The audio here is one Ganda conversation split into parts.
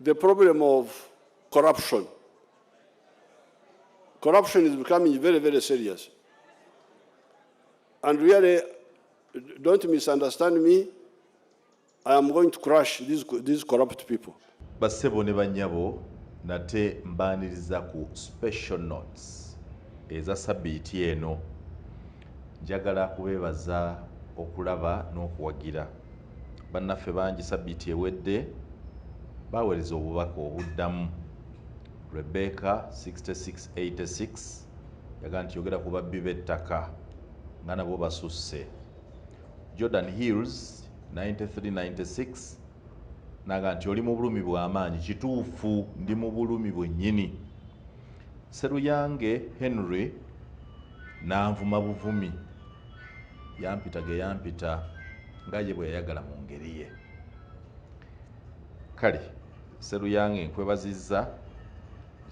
The problem of corruption. Corruption is becoming very, very serious. And really, don't misunderstand me, I am going to crush these corrupt people. Bassebo ne bannyabo, nate mbaaniriza ku Special Notes eza sabbiiti eno. Njagala kubeebaza okulaba n'okuwagira bannaffe bangi. Sabbiiti ewedde baweereza obubaka obuddamu. Rebecca 6686 yaga nti yogera ku babbi b'ettaka nga nabo basusse. Jordan Hills 9396 naga nti oli mu bulumi bw'amaanyi. Kituufu, ndi mu bulumi bwennyini. Seruyange Henry nanvuma buvumi, yampita ge yampita nga ye bwe yayagala mu ngeri ye. Kale Seruyange, nkwebazizza.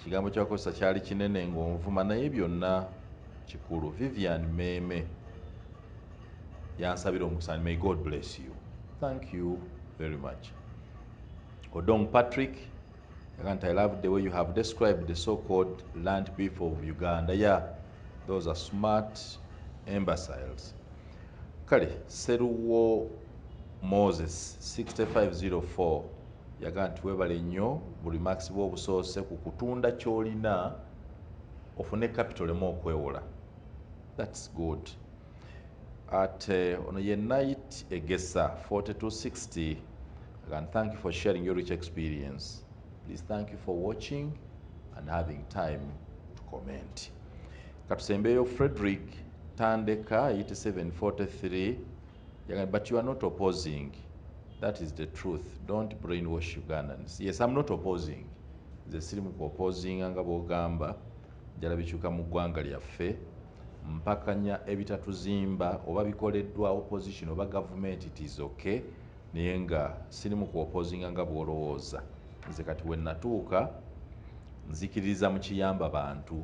Ekigambo kyakozesa kyali kinene ng'onvuma, naye byonna kikulu. Vivian Meme yansabira omukisa. May God bless you, thank you very much. Odong Patrick yaga nti, "I love the way you have described the so-called land people of Uganda." Yeah, those are smart imbeciles. Kale Seruwo Moses 6504 yaga nti webale nnyo buli max bw'obusoose ku kutunda ky'olina ofune capital emu okwewola. That's good. Ate ono ye Night Egesa 4260 again, "Thank you for sharing your rich experience." Please, thank you for watching and having time to comment. Katusembeyo Frederick Tandeka 8743 yaga, "But you are not opposing. That is the truth. Don't brainwash Ugandans." Yes, I'm not opposing. Nze siri mu kuopposinga nga bw'ogamba. Njala bikyuka mu ggwanga lyaffe. Mpakanya ebitatuzimba oba bikoleddwa opposition oba gavumenti, it is okay, naye nga siri mu kuopposinga nga bw'olowooza. Nze kati we natuuka nzikiririza mu kiyamba bantu.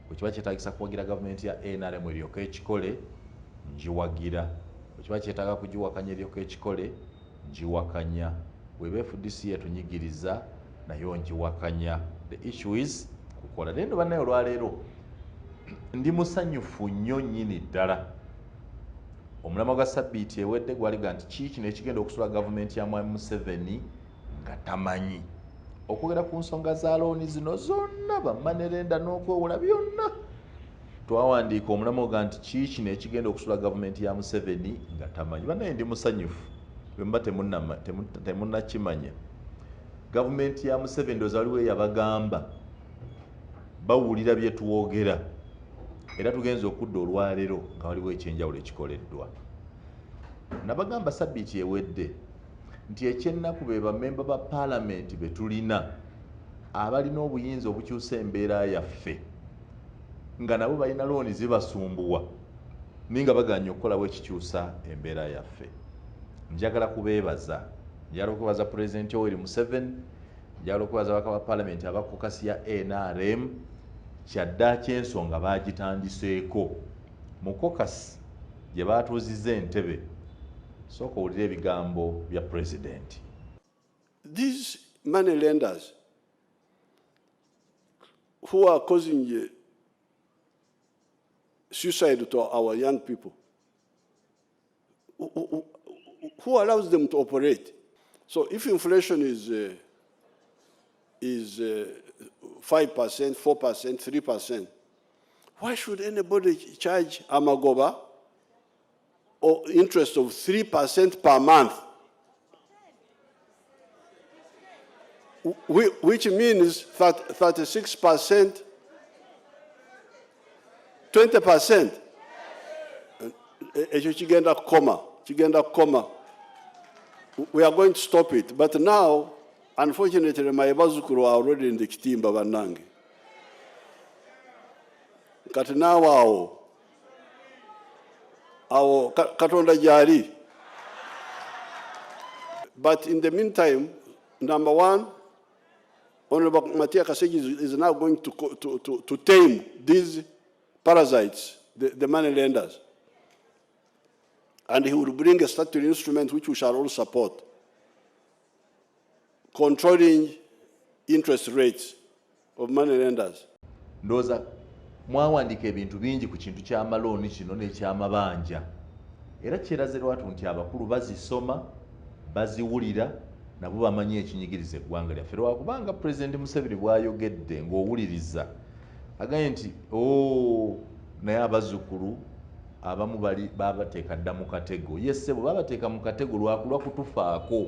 Bwe kiba kyetagisa kuwagira gavumenti ya NRM eryoka ekikole, ngiwagira. Bwe kiba kyetaaga kugiwakanya eryoka ekikole, ngiwakanya. Bweba FDC etunyigiriza, nayo ngiwakanya. The issue is kukola. Naye no bannaye, olwaleero ndi musanyufu nnyo nnyini ddala. Omulamwa gwa sabbiiti ewedde gwali ga nti kii kino ekigenda okusula gavumenti ya Mwami Museveni nga tamanyi. Okwogera ku nsonga za looni zino zonna, ba money lender n'okwewola byonna, twawandiika omulamwa ga nti kii kino ekigenda okusula gavumenti ya Museveni nga tamanyi. Bannaye, ndi musanyufu. Bwe muba temunnakimanya, gavumenti ya Museveni ndowooza waliwo eyabagamba bawulira bye twogera, era tugenza okudda olwaleero nga waliwo ekyenjawulo ekikoleddwa. Nabagamba sabbiiti ewedde nti ekyennaku be bamemba ba paalamenti be tulina abalina obuyinza obukyusa embeera yaffe, nga nabo balina looni zibasumbuwa, naye nga baganye okukolawo ekikyusa embeera yaffe. Njagala kubeebaza. Njagala okwebaza Pulezidenti Yoweri Museveni. Njagala okwebaza ababaka ba paalamenti aba caucus ya NRM. Kyaddaaki ensonga bagitandiseeko mu caucus gye batuuziza entebe. Sooka owulire ebigambo bya pulezidenti. These money lenders who are causing suicide to our young people, who allows them to operate? So if inflation is 5%, 4%, 3%, why should anybody charge amagoba or interest of 3% per month? Which means that 36%, 20%. Ekyo kigenda kukoma, kigenda kukoma. We are going to stop it. But now, unfortunately, my bazukulu are already in the kitimba, bannange. Kati naawe awo awo Katonda gyali. But in the meantime, number one, Honorable Matia Kasaija is now going to tame these parasites, the money lenders. And he will bring a statutory instrument which we shall all support, controlling interest rates of money lenders. Ndowooza mwawandiika ebintu bingi ku kintu ky'amalooni kino n'ekyamabanja, era kyeraze lwatu nti abakulu bazisoma, baziwulira, nabo bamanyi ekinyigiriza eggwanga lyaffe, lwakubanga Pulezidenti Museveni bw'ayogedde ng'owuliriza agambye nti o naye abazzukulu abamu bali babateeka dda mu katego. Ye ssebo, babateeka mu katego lwakulwa kutufaako.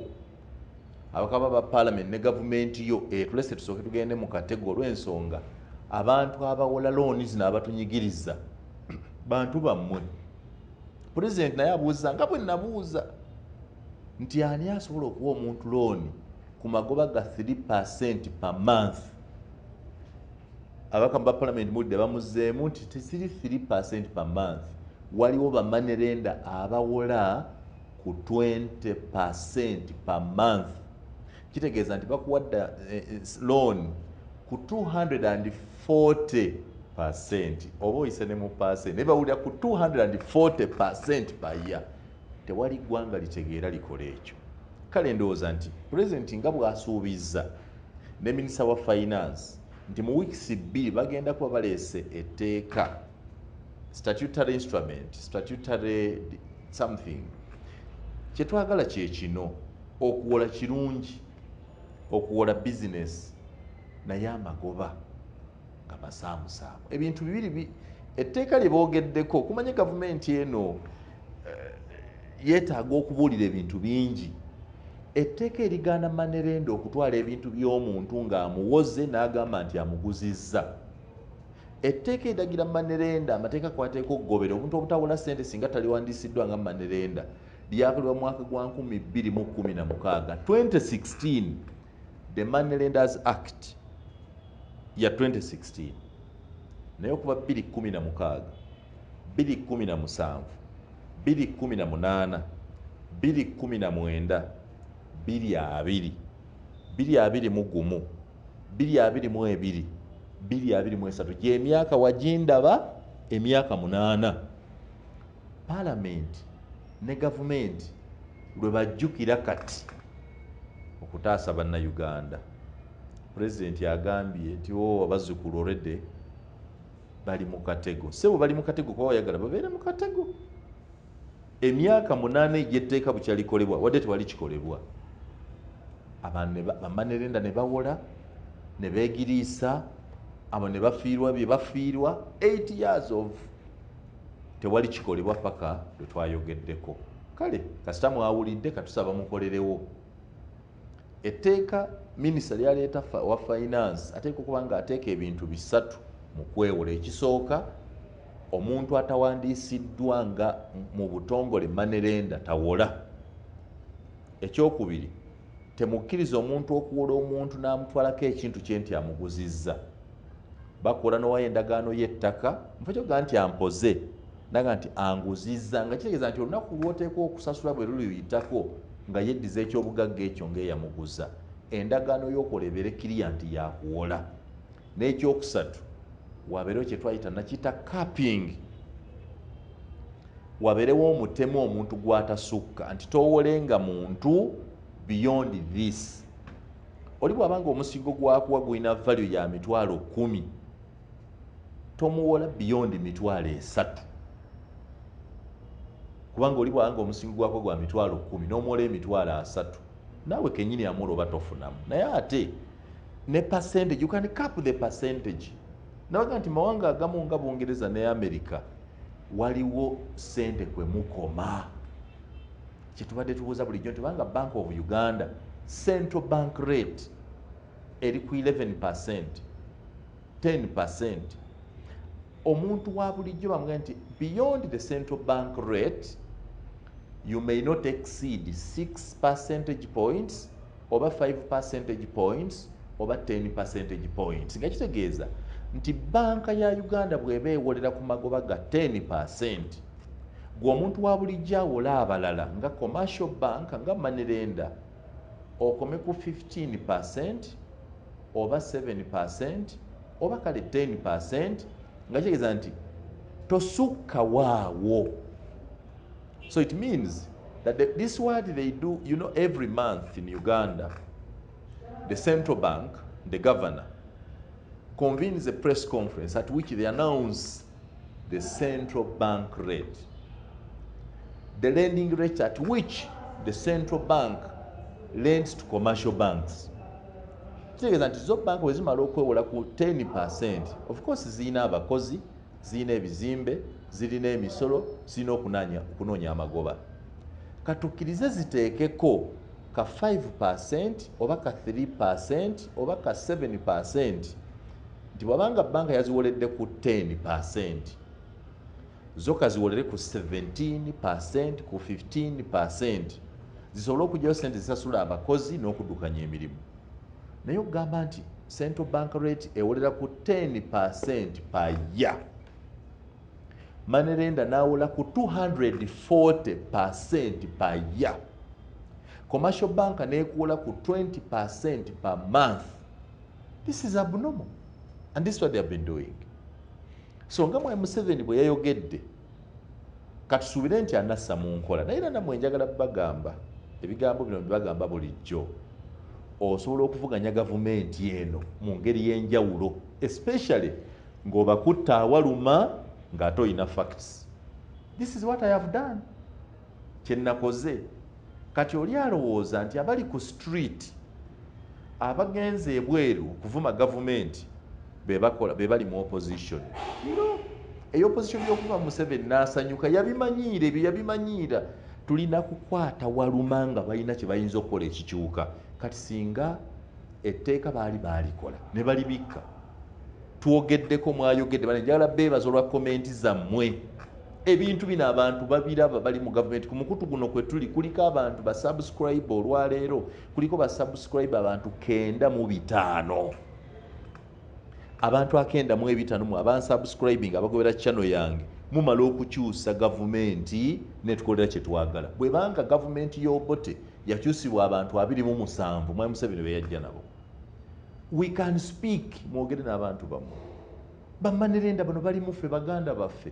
Abakaba ba Paalamenti ne gavumenti yo etulese tusooke tugende mu katego olw'ensonga abantu abawola looni zino abatunyigiriza bantu bammwe. Pulezidenti naye abuuza nga bwe nabuuza nti ani asobola okuwa omuntu looni ku magoba ga 3% per month? Ababaka ba Palamenti mulidde bamuzzeemu nti teziri 3% per month, waliwo ba money lender abawola ku 20% per month. Kitegeeza nti bakuwadde loan ku 240%, oba oyise ne mu percent naye bawulira ku 240% per year. Tewali ggwanga litegeera likola ekyo. Kale ndowooza nti Pulezidenti nga bw'asuubizza ne minisita wa Finance nti mu wiikisi 2 bagenda kuba baleese etteeka, statutory instrument, statutory something. Kyetwagala kye kino: okuwola kirungi, okuwola bizinesi, naye amagoba nga masaamusaamu. Ebintu bibiri, etteeka lye boogeddeko, kumanye gavumenti eno yeetaaga okubuulira ebintu bingi. Etteeka erigaana money lender okutwala ebintu by'omuntu ng'amuwoze n'agamba nti amuguzizza, etteeka eragira money lender, amateeka kwateeka okugobera omuntu obutawola ssente singa taliwandiisiddwa nga money lender, lyakolebwa mwaka gwa 2016, 2016, the Money Lenders Act ya 2016. Naye okuva 2016, 2017, 2018, 2019, 2020, 2021, 2022, 2023, gyemyaka wagindaba, emyaka 8, Paalamenti ne gavumenti lwe bajjukira kati okutaasa Bannayuganda. Pulezidenti agambye nti o abazzukulu already bali mu katego. Sebo, bali mu katego kuba bayagala babeere mu katego. Emyaka 8 egy'etteeka bukyalikolebwa, wadde tewali kikolebwa, ba money lender ne bawola ne beegiriisa, abo ne bafiirwa bye bafiirwa. 8 years of tewali kikolebwa paka lwe twayogeddeko. Kale kasita mwawulidde, katusaba mukolerewo etteeka minisita lyaleeta wa Finance. Ateeka okuba nga ateeka ebintu bisatu mu kwewola. Ekisooka, omuntu atawandiisiddwa nga mu butongole money lender tawola. Ekyokubiri, temukkiriza omuntu okuwola omuntu n'amutwalako ekintu kye nti amuguzizza. Bakola nowayo endagaano y'ettaka, nfa kyogaa nti ampoze naga nti anguzizza, nga kitegeeza nti olunaku lwoteekwa okusasula bwe luliyitako nga yeddiza ekyobugagga ekyo ng'eyamuguza. Endagaano y'okola ebeere clear nti yakuwola. N'ekyokusatu, wabeerewo kye twayita nakiyita capping, wabeerewo omutemu omuntu gw'atasukka, nti towolenga muntu beyond this. Oli bw'abanga omusingo gwakuwa gulina value ya 100,000, tomuwola beyond 30,000, kubanga oli bwabanga omusingo gwako gwa 10,000 n'omuwola 30,000, naawe kenyini amuwola oba tofunamu. Naye ate ne percentage, you can cap the percentage. Nabaga nti mawanga agamu nga Bungereza ne America waliwo sente kwe mukoma. Kyetubadde tubuuza bulijjo nti obanga Bank of Uganda central bank rate eri ku 11%, 10%, omuntu wa bulijjo bamugamba nti beyond the central bank rate you may not exceed 6 percentage points oba 5 percentage points oba 10 percentage points, nga kitegeeza nti banka ya Uganda bw'eba ewolera ku magoba ga 10%, gwe omuntu wa bulijjo awola abalala nga commercial bank, nga money lender, okome ku 15% oba 7% oba kale 10%, nga kitegeeza nti tosukka waawo. So it means that this what they do, every month in Uganda, the central bank The governor convenes a press conference at which they announce the central bank rate, the lending rate at which the central bank lends to commercial banks. Kitegeeza nti zo banka bwe zimala okwewola ku 10%, of course zirina abakozi, zirina ebizimbe, zirina emisolo, zirina okunoonya amagoba. Katukkirize ziteekeko ka 5% oba ka 3% oba ka 7%, nti bwabanga banka yaziwoledde ku 10%, zo kaziwolere ku 17%, ku 15%, zisobole okugyayo sente zisasula abakozi n'okuddukanya emirimu. Naye okugamba nti central bank rate ewolera ku 10% per year, money lender n'awola ku 240% per year, commercial bank n'ekuwola ku 20% per month, this is abnormal, and this is what they have been doing. So nga mwami Museveni bwe yayogedde, katusuubire nti anassa mu nkola. Naye era nammwe njagala bagamba ebigambo bino, bibagamba bulijjo, osobola okuvuganya gavumenti eno mu ngeri y'enjawulo, especially ng'obakutta awaluma ng'ate olina facts. This is what I have done, kyenakoze. Kati oli alowooza nti abali ku street, abagenze ebweru okuvuma gavumenti, be bali mu opposition. No, eyo opposition y'okuva Museveni n'asanyuka yabimanyiira, ebyo yabimanyiira. Tulina kukwata waluma nga balina kye bayinza okukola ekikyuka. Kati singa etteeka baali baalikola ne balibikka, twogeddeko, mwayogedde bane, njagala beebaza olwa comment zammwe. Ebintu bino abantu babiraba, bali mu gavumenti. Ku mukutu guno kwe tuli kuliko abantu basubscribe, olwaleero kuliko basubscribe abantu 95. Abantu 95 mu abansubscribing, abagobera channel yange, mumala okukyusa gavumenti netukolera kyetwagala. Bwebanga gavumenti y'Obote yakyusibwa abantu 27, mwami Museveni be yajja nabo, we can speak. Mwogere n'abantu bammwe. Ba money lender bano bali muffe, baganda baffe,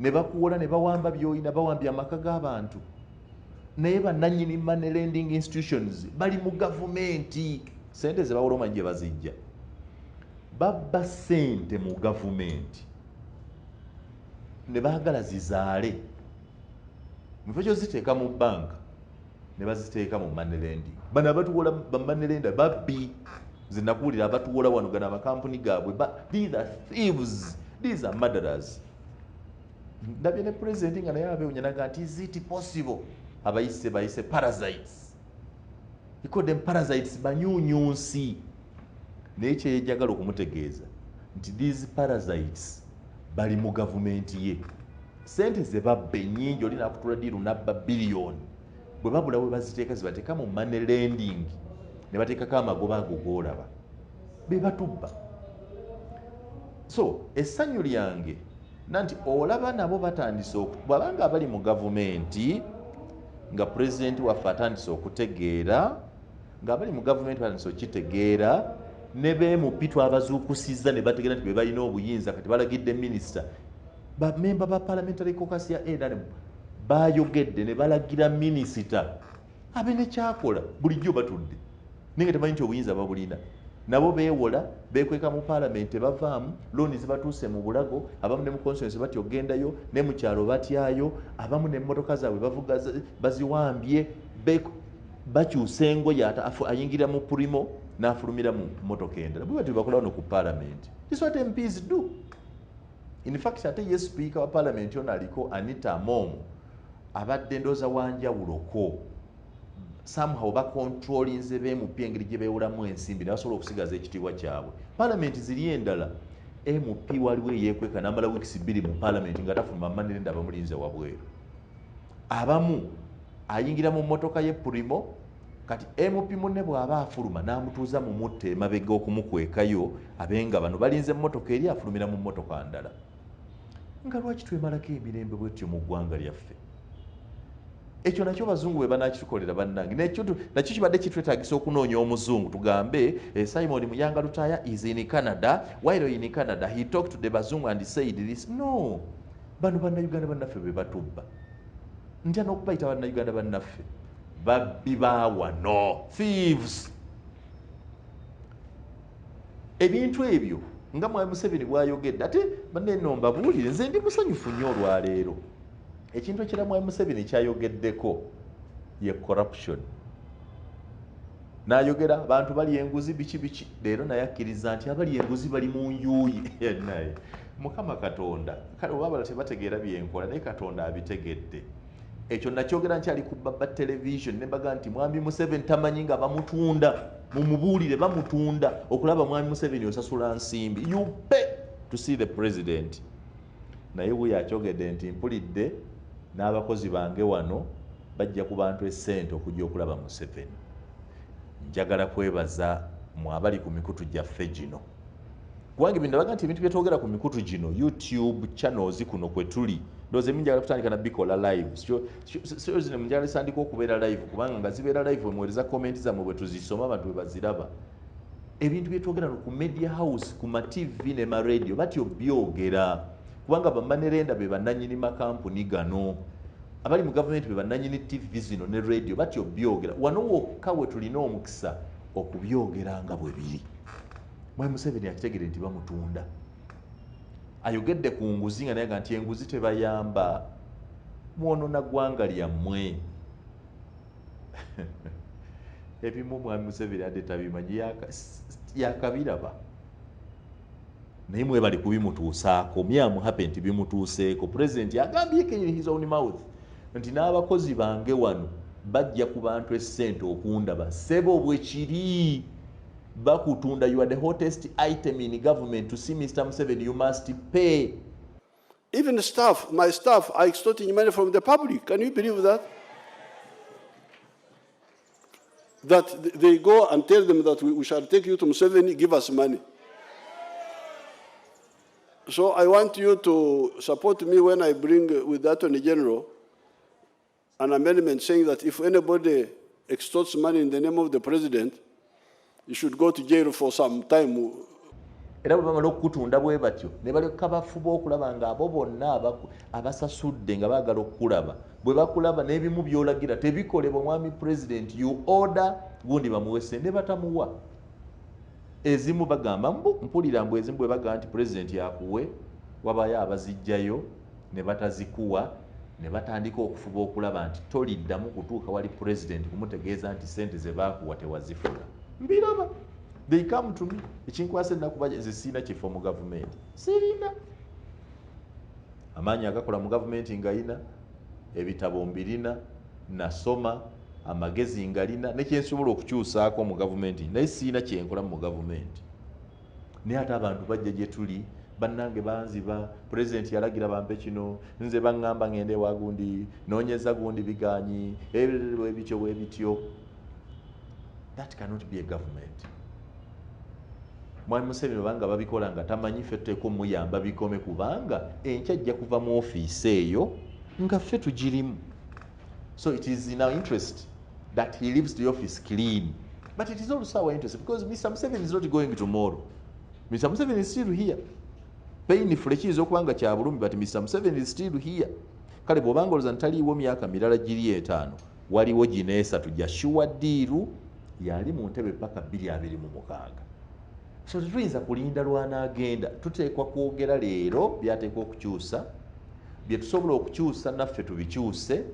ne bakuwola ne bawamba byoyina, bawambye amaka g'abantu. Naye bannannyini money lending institutions bali mu gavumenti. Sente ze bawola omanyi gye bazijja? Babba sente mu gavumenti ne baagala zizaale. Mu kifo kyoziteeka mu banka, ne baziteeka mu money lending. Bano abatuwola, ba money lender, babbi. Nze nakuwulira, abatuwola wano, gano amakampuni gaabwe, these are thieves, these are murderers. Ndabye ne president nga naye abewunya naga nti, "Is it possible?" Abayise, bayise parasites. He called them parasites, banyunyunsi. Naye kyeyejagala okumutegeeza nti these parasites bali mu gavumenti ye. Sente ze babba ennyingi, oli nakutula deal nabba biliyoni, bwe babula bwe baziteeka, zibateeka mu money lending ne bateekako amagoba ago goolaba, be batubba. So essanyu lyange nanti olaba nabo batandise, bwabanga abali mu gavumenti, nga pulezidenti waffe atandise okutegeera, ng'abali mu gavumenti batandise okukitegeera, ne ba MP twabazuukusizza ne bategeera nti be balina obuyinza. Kati balagidde minisita, bamemba ba parliamentary caucus ya NRM bayogedde ne balagira minisita abe nekyakola. Bulijjo batudde naye nga temanyi nti obuyinza babulina. Nabo beewola, beekweka mu paalamenti, tebavaamu. Looni zibatuuse mu bulago, abamu ne mu constituency batya okugendayo, ne mu kyalo batyayo, abamu n'emmotoka zaabwe bavuga baziwambye, bakyusa engoye, ate ayingira mu Premio n'afulumira mu mmotoka endala. Bwe batyo bakola wano ku paalamenti. This what MPs do. In fact, ate ye sipiika wa paalamenti ono aliko, Anita Among, abadde ndooza wanjawuloko. Somehow bacontrolinze ba MP engeri gye beewolamu ensimbi ne basobola okusigaza ekitiibwa kyabwe. Paalamenti ziri endala, MP waliwo eyeekweka n'amala weeks 2 mu paalamenti nga tafuluma, money lender bamulinze wabweru. Abamu ayingira mu mmotoka ye Premio, kati MP munne bw'aba afuluma n'amutuuza mu mutta emabega okumukwekayo, abe nga bano balinze emmotoka eri, afulumira mu mmotoka ndala. Nga lwaki twemalako emirembe bwetyo mu ggwanga lyaffe? Ekyo nakyo bazungu bwe banakitukolera, bannange, nakyo kibadde kitwetagisa okunoonya omuzungu tugambe, Simon Muyanga Lutaya is in Canada. While in Canada, he talked to the bazungu and said this. No, bano bannayuganda bannaffe be batubba. Ntya n'okubayita bannayuganda bannaffe, babbi ba wano, thieves. Ebintu ebyo nga Mwami Museveni bw'ayogedde, ate banne mbabuulire, nze ndi musanyufu nnyo olwaleero. Ekintu ekirala Mwami Museveni kyayogeddeko ye corruption. N'ayogera abantu bali enguzi biki biki, leero naye akkiriza nti abali enguzi bali mu njuyi. Naye Mukama Katonda, kale oba abalala tebategeera byenkola, naye Katonda abitegedde. Ekyo nakyogera nkyali ku Baba Television, ne mbaga nti Mwami Museveni tamanyi nga bamutunda, mumubuulire bamutunda. Okulaba Mwami Museveni osasula nsimbi, you pay to see the president. Naye wuyo akyogedde nti mpulidde n'abakozi bange wano bajja ku bantu essente okujja okulaba Museveni. Njagala kwebaza mwe abali ku mikutu gyaffe gino, kubanga ebintu ndabaga nti ebintu byetwogera ku mikutu gino, YouTube channels kuno kwe tuli, ndowooza ebimu njagala kutandika na bikola live. Sio zino njagala zitandika okubeera live, kubanga nga zibeera live bwe muweereza comment zammwe, bwe tuzisoma, abantu bwe baziraba. Ebintu byetwogera ku media house, ku ma TV ne ma radio, batyo byogera, kubanga ba money lender be bannannyini makampuni gano, abali mu gavumenti be bannannyini TV zino ne radio, batyo byogera. Wano wokka we tulina omukisa okubyogera nga bwe biri. Mwami Museveni akitegere nti bamutunda. Ayogedde ku nguzi nga naye nti enguzi tebayamba, mwonona ggwanga lyammwe. Ebimu Mwami Museveni ate tabimanyi, yakabiraba, naye mwebali kubimutuusaako. Myamu happy nti bimutuuseeko. Pulezidenti agambyeko in his own mouth nti n'abakozi bange wano bajja ku bantu essente okundaba. Ssebo, bwe kiri, bakutunda. You are the hottest item in government. To see Mr. Museveni, you must pay. Even staff, my staff are extorting money from the public. Can you believe that? That they go and tell them that we shall take you to Museveni, give us money. So I want you to support me when I bring with the Attorney General an amendment saying that if anybody extorts money in the name of the president, you should go to jail for some time. Era bwe bamala okukutunda bwe batyo, ne baleka bafuba okulaba ng'abo bonna abasasudde nga baagala okukulaba, bwe bakulaba n'ebimu by'olagira tebikolebwa. Mwami President, you order gundi bamuwe, ne batamuwa. Ezimu bagamba mbu, mpulira mbu ezimu bwe bagamba nti Pulezidenti akuwe, wabayo abazijjayo ne batazikuwa, ne batandika okufuba okulaba nti toliddamu kutuuka wali Pulezidenti kumutegeeza nti sente ze baakuwa tewazifuna. Mbiraba, they come to me. Ekinkwasa ennaku, nze siina kifo mu gavumenti, sirina amaanyi agakola mu gavumenti, ngayina ebitabo mbirina, nasoma, amagezi ngalina, nekyensobola okukyusaako mu gavumenti, naye siina kyenkola mu gavumenti. Naye ate abantu bajja gye tuli, bannange banziba, Pulezidenti yalagira bampe kino, nze baŋŋamba ŋŋende wa gundi, noonyeza gundi, biganyi bwebityo bwebityo. That cannot be a government. Mwami Museveni obanga babikola nga tamanyi, ffe tuteeka omuyamba bikome, kubanga enkya ajja kuva mu ofiisi eyo nga ffe tugirimu. So it is in our interest that he leaves the office clean, but it is also our interest because Mr. Museveni is not going tomorrow. Mr. Museveni is still here. Painfully, kiyinza okuba nga kya bulumi, but Mr. Museveni is still here. Kale bw'obanga olowooza ntaliiwo myaka mirala giri 5, waliwo gino 3 gya sure deal, yali mu ntebe paka 2026. So tetuyinza kulinda lwanaagenda, tuteekwa kwogera leero byateekwa okukyusa. Bye tusobola okukyusa naffe tubikyuse,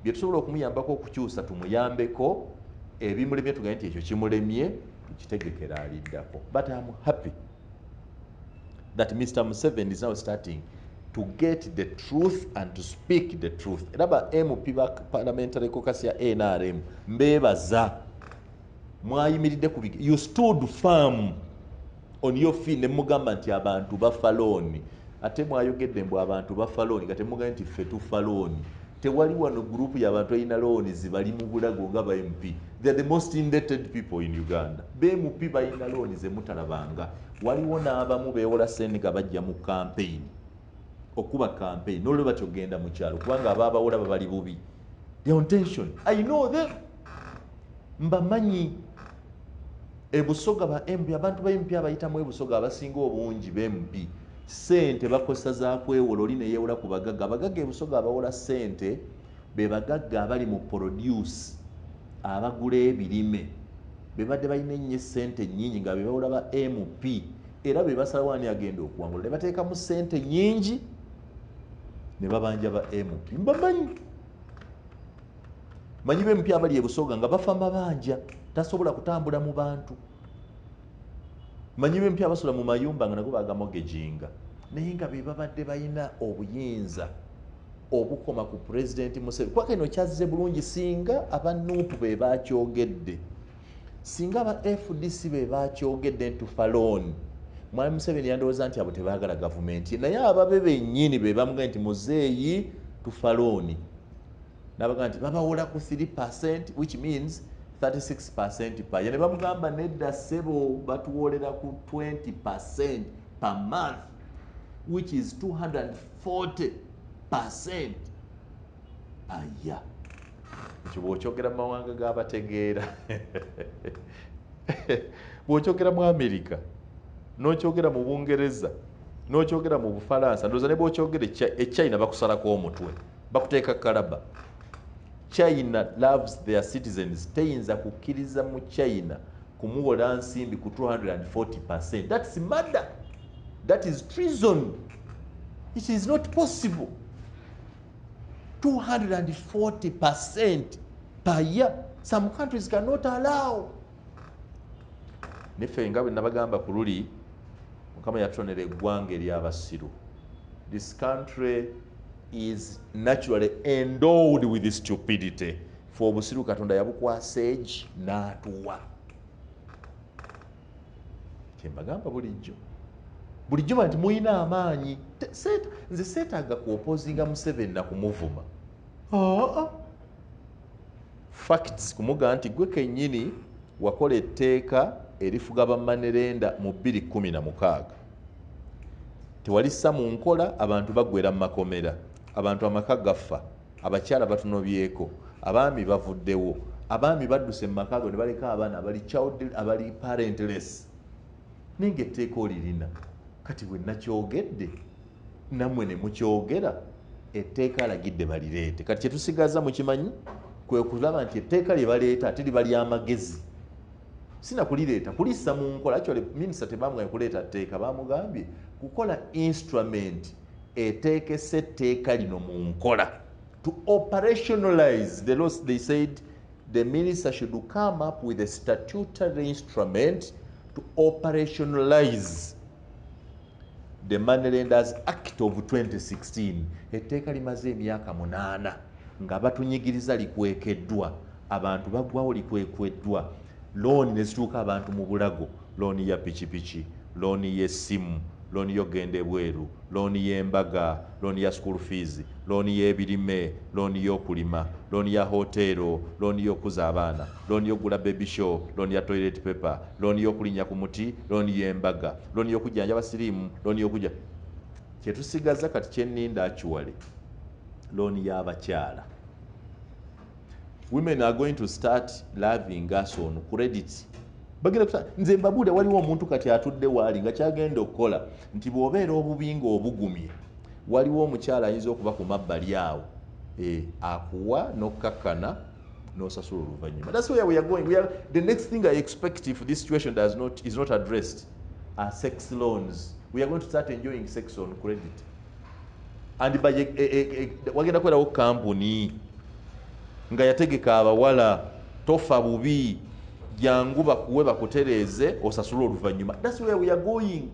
bye tusobola okumuyambako okukyusa tumuyambeko, ebimulemye tugambe nti ekyo kimulemye, tukitegekera aliddako. But am happy that Mr. Museveni is now starting to get the truth and to speak the truth. Era ba MP ba Parliamentary Caucus ya NRM, mbeebaza, mwayimiridde ku, you stood firm on your feet ne mugamba nti abantu bafa looni. Ate mwayogedde mbu abantu bafa looni, nga temugambye nti ffe tufa looni. Tewali wano group y'abantu erina looni zibali mu bulago nga ba MP. They are the most indebted people in Uganda. Ba MP balina looni zemutalabanga. Waliwo n'abamu beewola sente nga bajja mu campaign, okuba campaign, nolwe batyo genda mu kyalo, kubanga abaabawola babali bubi. They on tension, I know them, mbamanyi. Ebusoga ba MP, abantu ba MP abayitamu ebusoga abasinga obungi ba MP sente bakozesa za kwewola. Oli neyewola ku bagagga. Abagagga ebusoga abawola sente be bagagga abali mu produce, abagula ebirime. Bebadde balina ennyo essente nnyingi nga bebawola ba MP, era be basalawo ani agenda okuwangula, ne bateekamu ssente nnyingi ne babanja ba MP. Mbamanyi, manyi ba MP abali e Busoga nga bafa mabanja, tasobola kutambula mu bantu. Manyi ba MP abasula mu mayumba nga nago bagamortgaginga, naye nga be babadde balina obuyinza obukoma ku Pulezidenti Museveni. Kuba kino kyazze bulungi singa aba NUP be bakyogedde, singa aba FDC be bakyogedde nti tufa loan, Mwami Museveni yandowooza nti abo tebaagala gavumenti, naye ababe bennyini be bamugambye nti muzeeyi tufa loan, n'abagamba nti babawola ku 3%, which means 36% per year, ne bamugamba nedda ssebo, batuwolera ku 20% per month, which is 240% per year. Ekyo bw'okyogera mu mawanga g'abategeera, bw'okyogera mu Amerika, n'okyogera mu Bungereza, n'okyogera mu Bufalansa, ndowooza ne bw'okyogera e China bakusalako omutwe, bakuteeka kalaba. China loves their citizens, teyinza kukkiriza mu China kumuwola nsimbi ku 240%. That's murder, that is treason, it is not possible. 240% per year, some countries cannot allow. Neffe nga bwe nabagamba ku luli, Mukama yatonera eggwanga ery'abasiru. This country is naturally endowed with stupidity. Fe obusiru Katonda yabukwasa egi n'atuwa. Kyembagamba bulijjo bulijjo nti muyina amaanyi. Nze seetaaga ku opposinga Museveni na kumuvuma. Aa, facts kumugamba nti gwe kennyini wakola etteeka erifuga ba money lender mu 2016, tewalissa mu nkola, abantu baggwera mu makomera, abantu amaka gafa, abakyala batunobyeko, abaami bavuddewo, abaami badduse mu maka go ne baleka abaana abali child, abali parentless, naye nga etteeka olirina. Kati bwe nakyogedde nammwe ne mukyogera, etteeka alagidde balireete. Kati kyetusigaza mukimanyi kwe kulaba nti etteeka lye baleeta ate liba lyamagezi, sina kulireeta kulissa mu nkola. Actually, minisita tebamugambye kuleeta tteeka, bamugambye kukola instrument eteekesa etteeka lino mu nkola, to operationalize the laws. They said the minister should come up with a statutory instrument to operationalize the Money Lenders Act of 2016. Etteeka limaze emyaka 8 nga batunyigiriza, likwekeddwa, abantu baggwawo, likwekweddwa, looni ne zituuka abantu mu bulago, looni ya pikipiki, looni y'essimu, looni y'okugenda ebweru, looni y'embaga, looni ya school fees, looni y'ebirime, looni y'okulima, looni ya hoteero, looni y'okuza abaana, looni y'okugula baby show, looni ya toilet paper, looni y'okulinnya ku muti, looni y'embaga, looni y'okujjanjaba siriimu, looni y'okujja. Kyetusigaza kati kyenninda actually looni y'abakyala. Women are going to start loving us on credit. Bagenda nze mbabuulira, waliwo omuntu kati atudde waali nga kyagenda okukola nti bw'obeera obubi ng'obugumye, waliwo omukyala ayinza okuba ku mabbali awo, akuwa n'okkakkana n'osasula oluvannyuma. That's where we are going. The next thing I expect, if this situation does not, is not addressed, are sex loans. We are going to start enjoying sex on credit. And by wagenda kubeerawo kampuni nga yategeka abawala, tofa bubi, jangu bakuwe bakutereeze osasule oluvannyuma. That's where we are going,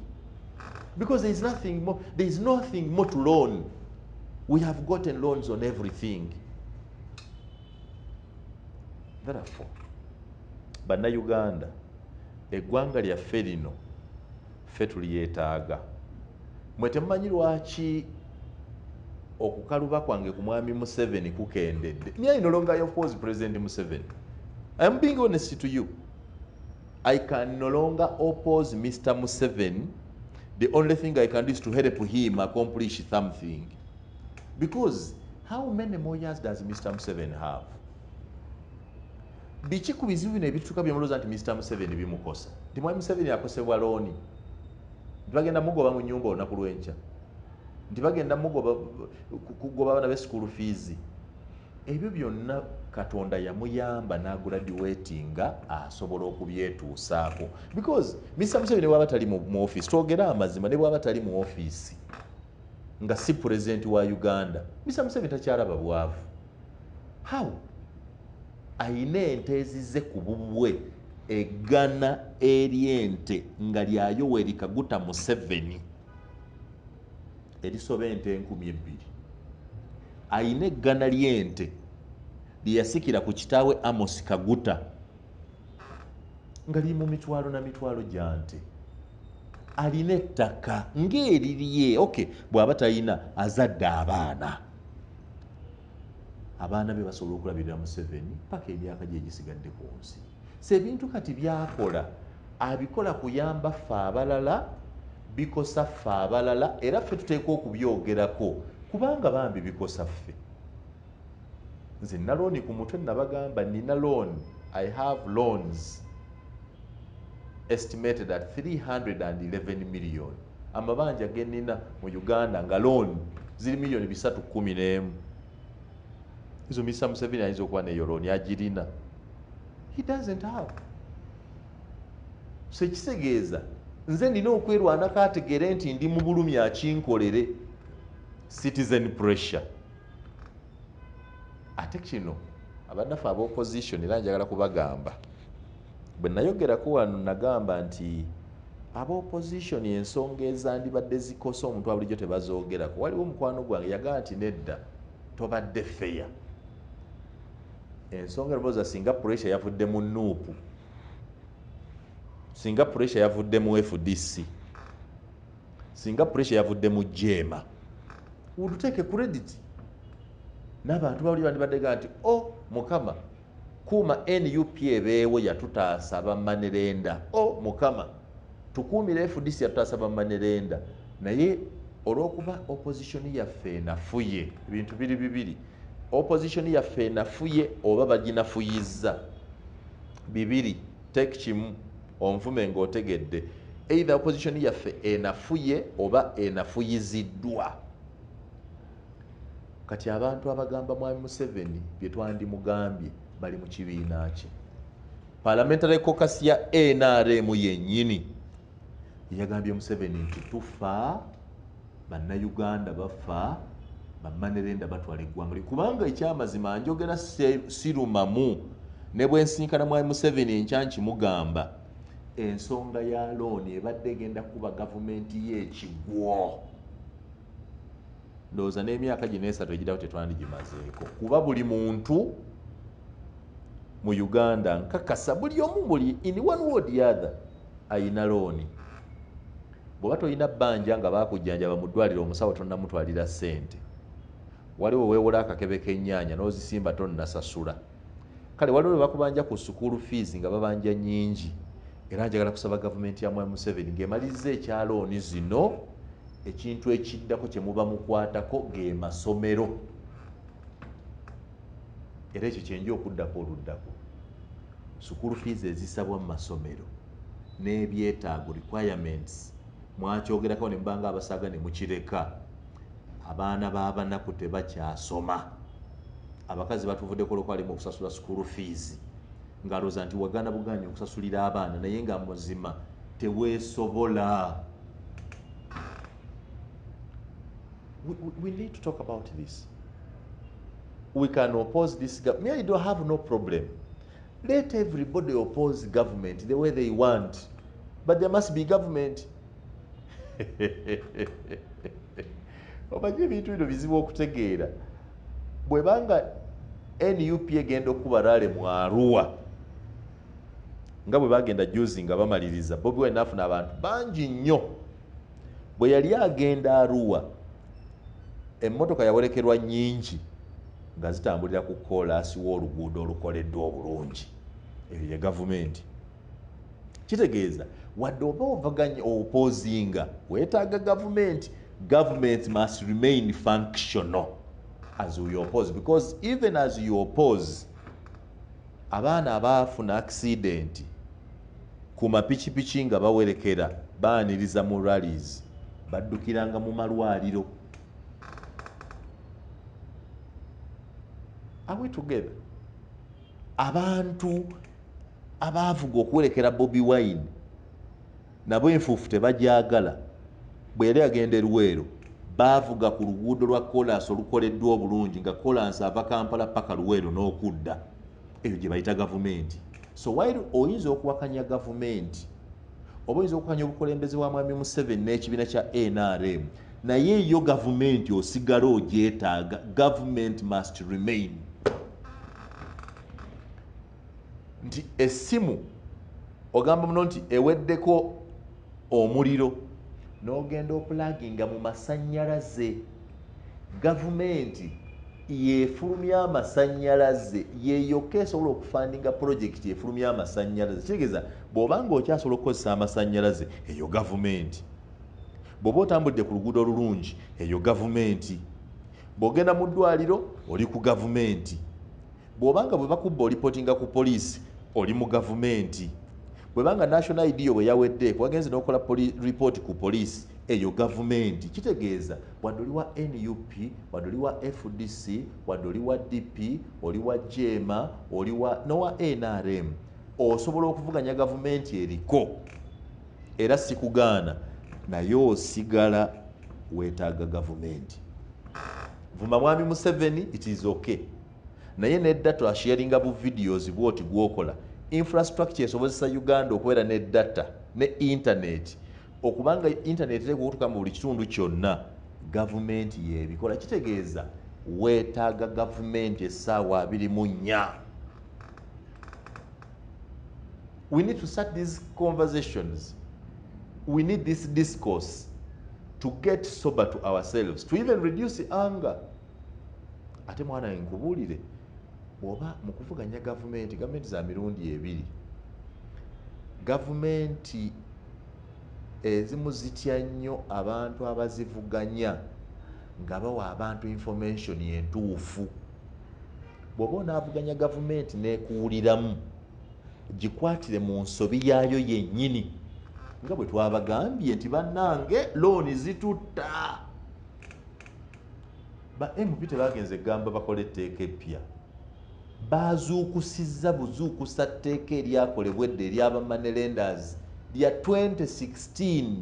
because there is nothing more, there is nothing more to loan. We have gotten loans on everything. Therefore, Bannayuganda, eggwanga lyaffe lino ffe tulyetaaga. Mwe temumanyi lwaki okukaluba kwange ku Mwami Museveni kukendedde. Me, I no longer oppose President Museveni. I am being honest to you. I can no longer oppose Mr. Museveni. The only thing I can do is to help him accomplish something, because how many more years does Mr. Museveni have? Biki ku bizibu bino ebituuka byemulowooza nti Mr. Museveni bimukosa, nti Mwami Museveni akosebwa looni, nti bagenda mugoba mu nyumba olunaku lw'enkya, nti bagenda mugoba kugoba abaana be school fees, ebyo byonna? Katonda yamuyamba n'agraduatinga, asobola okubyetuusaako, because Mr Museveni bwaba tali mu office, twogere amazima, ne bwaba tali mu office nga si pulezidenti wa Uganda, Mr Museveni takyalaba bwavu. How ayina ente ezize ku bubwe, eggana ery'ente nga lya Yoweri Kaguta Museveni erisoba ente 2000. Ayina eggana ly'ente lyeyasikira ku kitaawe Amos Kaguta nga liri mu mitwalo na mitwalo gya nte. Alina ettaka ng'erirye. Okay, bw'aba talina, azadde abaana, abaana be basobola okulabirira Museveni paka emyaka gye egisigadde ku nsi. So ebintu kati byakola abikola kuyamba ffe abalala, bikosa ffe abalala, era ffe tuteekwa okubyogerako kubanga bambi bikosa ffe. Nze nina looni ku mutwe, nabagamba nina loan. I have loans estimated at 311 million. Amabanja genina mu Uganda nga loan ziri miliyoni 311. Ezo Mr Museveni ayinza okuba neyo looni agirina? He doesn't have. So ekitegeeza nze nina okwerwanako ategere nti ndi mu bulumi, akinkolere. Citizen pressure. Ate kino abannaffe aba opposition, era njagala kubagamba, bwe nayogerako wano nagamba nti aba opposition ensonga ezandibadde zikosa omuntu wa bulijjo tebazoogerako. Waliwo omukwano gwange yagamba nti nedda, tobadde fair. Ensonga lowooza singa pressure yavudde mu NUP, singa pressure yavudde mu FDC, singa pressure yavudde mu JEEMA, would take credit n'abantu bali bandibadde ga nti, "O oh, Mukama, kuuma NUP ebeewo, yatutaasa ba money lender. O oh, Mukama, tukuumire FDC, yatutaasa ba money lender." Naye olw'okuba opposition yaffe enafuye, ebintu biri bibiri: opposition yaffe enafuye oba baginafuyizza. Bibiri, take kimu onvume ng'otegedde. Either opposition yaffe enafuye oba enafuyiziddwa. Kati abantu abagamba Mwami Museveni bye twandimugambye bali mu kibiina kye, parliamentary caucus ya NRM yennyini yagambye Museveni nti tufa, Bannayuganda bafa, ba money lender batwala eggwanga lye. Kubanga ekyamazima njogera sirumamu, ne bwensinkana Mwami Museveni enkya nkimugamba, ensonga ya looni ebadde egenda kuba gavumenti y'ekigwo. Ndowooza n'emyaka gino 3 egirawo tetwandigimazeeko, kuba buli muntu mu Uganda, nkakasa buli omu, buli in one way or the other ayina looni. Bw'oba tolina bbanja nga bakujjanjaba mu ddwaliro, omusawo tonnamutwalira ssente, waliwo weewola akakebe k'ennyaanya n'ozisimba tonnasasula. Kale waliwo lwe bakubanja ku school fees nga babanja nnyingi. Era njagala kusaba gavumenti ya Mwami Museveni ng'emaliriza ekya looni zino, ekintu ekiddako kye muba mukwatako ge masomero. Era ekyo kyenja okuddako oluddako. School fees ezisabwa mu masomero n'ebyetaago, requirements, mwakyogerako ne mubanga abasaaga ne mukireka. Abaana b'abanaku tebakyasoma. Abakazi batuvuddeko olwokwalimu okusasula school fees, ng'alowooza nti wagaana bugaanyi okusasulira abaana, naye nga muzima teweesobola. We need to talk about this. We can oppose this government. Me, I don't have no problem. Let everybody oppose government the way they want, but there must be government. Omanyi ebintu bino bizibu okutegeera. Bwebanga NUP egenda okuba rally mu Arua nga bwe bagenda juzi nga bamaliriza, Bobi Wine nafuna abantu bangi nnyo. Bwe yali agenda Arua, emmotoka yawerekerwa nnyingi nga zitambulira ku koolaasi w'oluguudo olukoleddwa obulungi. Eyo ye gavumenti. Kitegeeza wadde oba ovaganya, opposinga, weetaaga gavumenti. Government must remain functional as we oppose, because even as you oppose, abaana abaafuna accident ku mapikipiki nga bawerekera baaniriza mu rallies baddukiranga mu malwaliro. Are we together? Abantu abaavuga okuwerekera Bobi Wine nabo enfuufu tebagyagala. Bwe yali agenda e Luweero, baavuga ku luguudo lwa kolansi olukoleddwa obulungi, nga kolansi ava Kampala paka Luweero n'okudda. Eyo gye bayita gavumenti. So while oyinza okuwakanya gavumenti oba oyinza okuwakanya obukulembeze bwa Mwami Museveni n'ekibiina kya NRM, naye yo gavumenti osigala ogyetaaga. Government must remain. Nti essimu ogamba muno nti eweddeko omuliro, n'ogenda opulaginga mu masannyalaze. Gavumenti yefulumya amasannyalaze, yeyokka esobola okufundinga pulojekiti efulumya amasannyalaze. Kitegeeza bw'obanga okyasobola okukozesa amasannyalaze, eyo gavumenti. Bw'oba otambudde ku luguudo olulungi, eyo gavumenti. Bw'ogenda mu ddwaliro, oli ku gavumenti. Bw'obanga bwe bakubba olipotinga ku poliisi, oli mu gavumenti. Bwebanga national ID yo bwe yawedde wagenze n'okola report ku poliisi, eyo gavumenti. Kitegeeza wadde oli wa NUP, wadde oli wa FDC, wadde oli wa DP, oli wa JEEMA, oli wa nowa NRM, osobola okuvuganya gavumenti eriko, era sikugaana, naye osigala weetaaga gavumenti. Vuma Mwami Museveni, it is okay, naye ne data asharinga bu videos bwoti gwokola infrastructure esobozesa Uganda okubeera ne data ne internet, okubanga internet eteekwa okutuuka mu buli kitundu kyonna, gavumenti yebikola. Kitegeeza weetaaga gavumenti essaawa 24. We need to start these conversations. We need this discourse to get sober to ourselves, to even reduce anger. Ate mwana, nkubuulire, bw'oba mu kuvuganya gavumenti, gavumenti za mirundi ebiri. Gavumenti ezimu zitya nnyo abantu abazivuganya nga bawa abantu information entuufu. Bw'oba onaavuganya gavumenti n'ekuwuliramu, gikwatire mu nsobi yaayo yennyini, nga bwe twabagambye nti bannange, looni zitutta. Ba MP tebagenze egamba bakole etteeka eppya, bazuukusizza buzuukusa tteeka eryakolebwa edda eryaba money lenders lya 2016.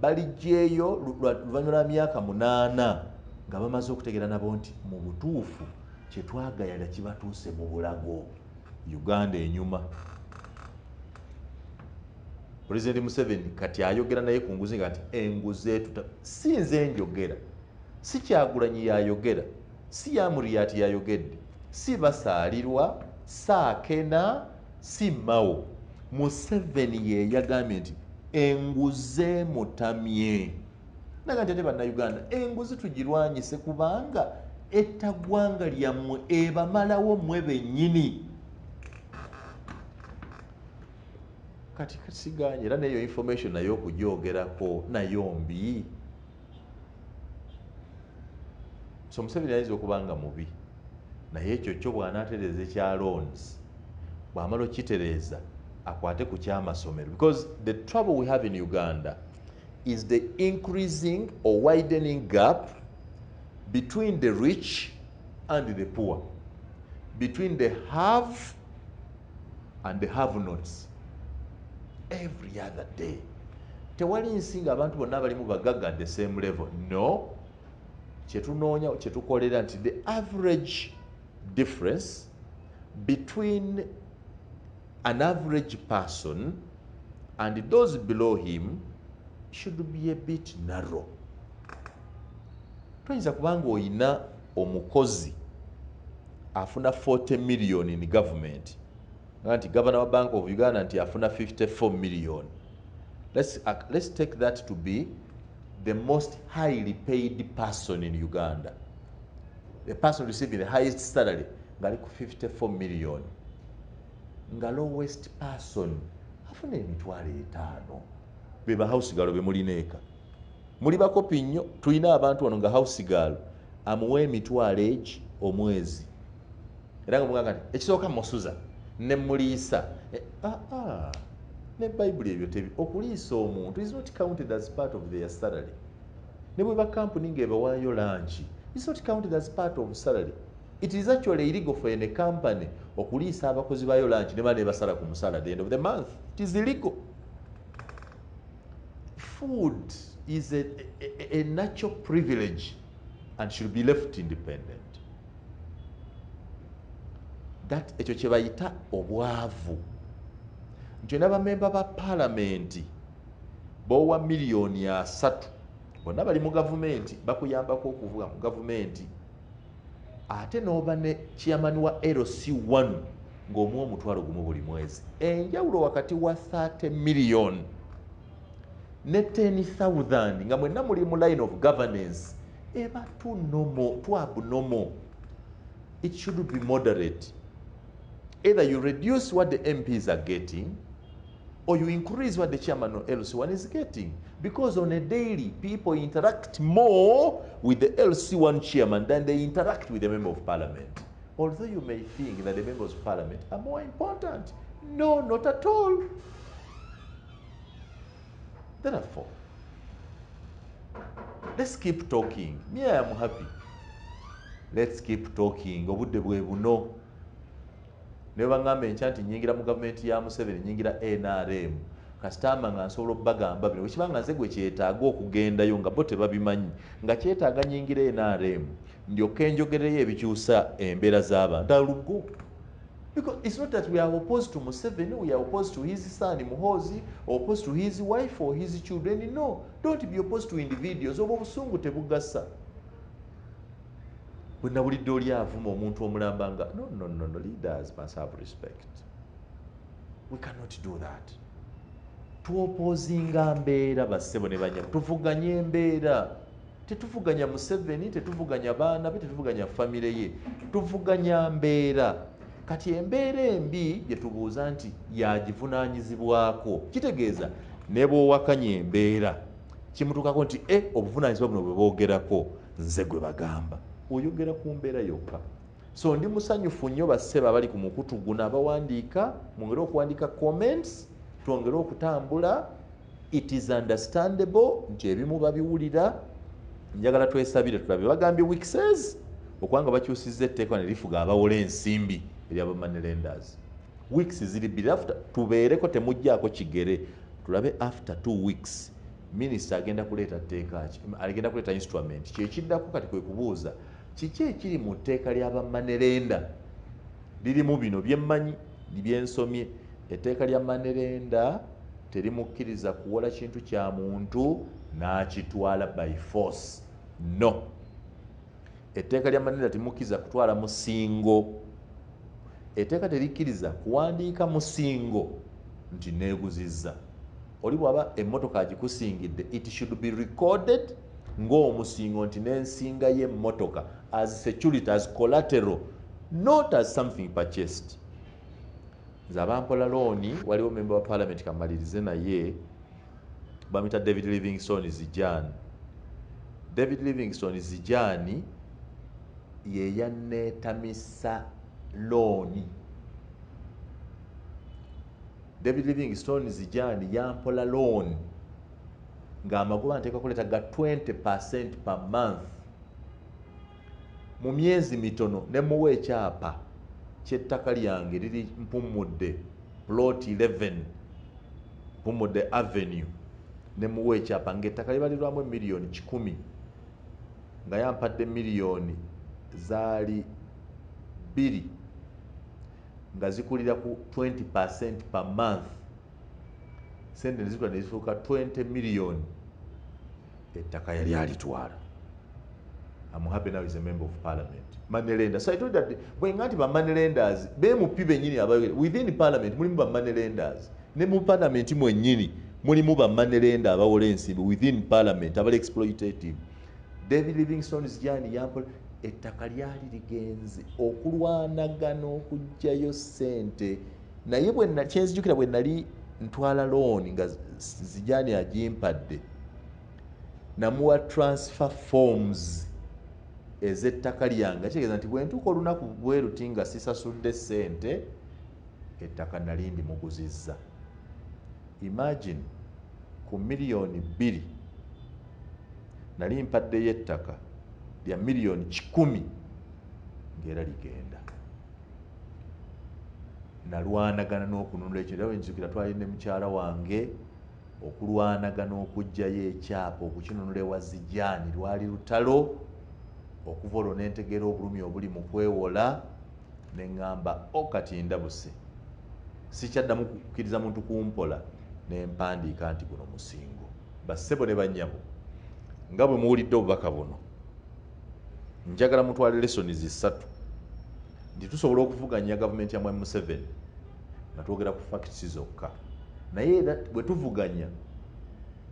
Baligyeyo luvannyuma lwa myaka 8 nga bamaze okutegeera nabo nti mu butuufu kyetwagayala kibatuuse mu bulago. Uganda enyuma. Pulezidenti Museveni kati ayogera naye ku nguzi, nga nti enguzi etuta. Si nze njogera, si Kyagulanyi yayogera, si Yamuriat yayogedde, si Basaalirwa saakena, si Mao. Museveni ye yagambye nti enguzi emutamye, naga nti ate Bannayuganda, enguzi tugirwanyise kubanga etta ggwanga lyammwe, ebamalawo mmwe bennyini. Kati siganye era neyo information naye okugyogerako nayo mbi. So Museveni ayinza okuba nga mubi, naye ekyo kyo bw'anaatereeza ekya loans, bw'amala okukitereeza akwate ku kyamasomero, because the trouble we have in Uganda is the increasing or widening gap between the rich and the poor, between the have and the have nots every other day. Tewali nsi nga abantu bonna balimu bagagga at the same level, no. Kyetunoonya, kyetukolera nti the average difference between an average person and those below him should be a bit narrow. Toyinza kubanga oyina omukozi afuna 40 million in government, nga nti governor wa Bank of Uganda nti afuna 54 million. Let's take that to be the most highly paid person in Uganda, the person receiving the highest salary ng'ali ku 54 million, nga lowest person afuna 50,000. Be ba house girl be mulina eka, muli bakopi nnyo. Tulina abantu wano nga house girl amuwa emitwalo egi omwezi, era nga mugamba nti ekisooka musuza ne muliisa. Ah, ah, ne Bayibuli ebyo tebi. Okuliisa omuntu is not counted as part of their salary. Ne bweba kampuni ng'ebawaayo lunch, is not counted as part of salary. It is actually illegal for any company okuliisa abakozi bayo lunch ne bane basala ku musala at the end of the month. It is illegal. Food is a natural privilege and should be left independent. That ekyo kye bayita obwavu, nti n'abamemba ba paalamenti b'owa 30 million bonna bali mu gavumenti, bakuyambako okuvuga mu gavumenti, ate n'oba ne chairman wa LC1 ng'omuwa 10,000 buli mwezi. Enjawulo wakati wa 30 million ne 10,000 nga mwenna muli mu line of governance eba too normal, too abnormal. It should be moderate. Either you reduce what the MPs are getting or you increase what the chairman of LC1 is getting, because on a daily people interact more with the LC1 chairman than they interact with the member of parliament, although you may think that the members of parliament are more important. No, not at all. Therefore, let's keep talking. Me, I am happy. Let's keep talking. Obudde bwe buno. Ne baŋŋamba enkya nti nyingira mu gavumenti ya Museveni, nyingira NRM, kasitama nga nsobola obbagamba bino. Bwekiba nga nze gwe kyetaaga okugendayo nga bo tebabimanyi, nga kyetaaga nyingira NRM ndyoke njogereyo ebikyusa embeera z'abantu alugo. Because it's not that we are opposed to Museveni, we are opposed to his son Muhoozi, or opposed to his wife or his children. No, don't be opposed to individuals. Obwo obusungu tebugasa. Bwe nawulidde oli avuma omuntu omulamba nga no, no, no, no, leaders must have respect. We cannot do that. Tuopposinga mbeera, bassebo ne bannyabo, tuvuganye embeera. Tetuvuganya Museveni, tetuvuganya baana be, tetuvuganya famire ye, tuvuganya mbeera. Kati embeera embi gye tubuuza nti yagivunaanyizibwako, kitegeeza ne bw'owakanya embeera kimutuukako nti e obuvunaanyizibwa buno bwe boogerako nze gwe bagamba. Oyogera ku mbeera yokka. So ndi musanyufu nnyo, bassebo abali ku mukutu guno abawandiika, mwongere okuwandiika comments, twongere okutambula. It is understandable nti ebimu babiwulira. Njagala twesabire tulabe. Bagambye weeks okubanga bakyusizza etteeka ne lifuga abawola ensimbi eryaba money lenders. Weeks ziri 2 after, tubeereko, temugjaako kigere, tulabe after 2 weeks minisita agenda kuleeta tteeka ki, agenda kuleeta instrument. Kyekiddako kati kwe kubuuza kiki ekiri mu tteeka ly'aba money lender. Lirimu bino byemmanyi, byensomye. Etteeka lya money lender terimukkiriza kuwola kintu kya muntu n'akitwala by force. No, etteeka lya money lender temukkiriza kutwala musingo. Etteeka terikkiriza kuwandiika musingo nti neeguzizza. Oli bw'aba emmotoka agikusingidde, it should be recorded ng'omusingo nti n'ensinga y'emmotoka as security, as collateral, not as something purchased. Nze abampola looni, waliwo member wa parliament, kamalirize naye, bamita David Livingstone Zijani. David Livingstone Zijani ye yanneetamisa looni. David Livingstone Zijani yampola looni ng'amagoba nteeka kuleeta ga 20% per month. Mu myezi mitono ne muwa ekyapa ky'ettaka lyange liri Mpumudde, plot 11, Mpumudde Avenue, ne muwa ekyapa ng'ettaka libalirwamu 100 million, nga yampadde miliyoni zaali 2 nga zikulira ku 20% per month. Sente nezikula nezifuuka 20 million. Ettaka yali alitwala. I'm happy now is a member of parliament, money lender. So I told that bwenga nti ba money lenders bemupi bennyini abayogera within parliament, mulimu ba money lenders, ne mu parliament mwennyini mulimu ba money lender abawola ensimbi within parliament abali exploitative. David Livingstone Zijani yampola ettaka, lyali ligenze okulwanagana okuggyayo ssente. Naye kyenzijukira, bwe nali ntwala looni nga Zijani agimpadde, namuwa transfer forms ez'ettaka lyange, kitegeeza nti bwe ntuuka olunaku bwe luti nga sisasudde ssente, ettaka nali ndimuguzizza. Imagine, ku 2 million nali mpaddeyo ettaka lya 100 million. Ng'era ligenda. Nalwanagana n'okununula ekyo, era bwenzijukira twali ne mukyala wange okulwanagana okuggyayo ekyapa okukinunula ewa Zijaani, lwali lutalo. Okuva olwo nentegeera obulumi obuli mu kwewola, ne ŋŋamba, o kati ndabuse, sikyaddamu kukkiriza muntu kumpola, ne mpandiika nti guno musingo. Bassebo ne bannyabo, nga bwe muwulidde obubaka buno, njagala mutwale lessons ssatu, nti tusobola okuvuganya gavumenti ya Mwami Museveni nga twogera ku facts zokka, naye era bwe tuvuganya,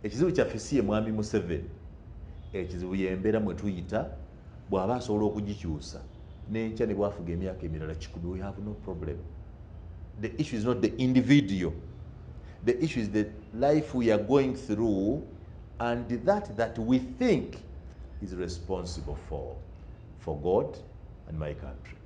ekizibu kyaffe si ye Mwami Museveni, ekizibu y'embeera mwe tuyita. Bw'aba asobola okugikyusa n'enkya ne bwafuga emyaka emirala 100, we have no problem. The issue is not the individual, the issue is the life we are going through and that we think is responsible for God and my country.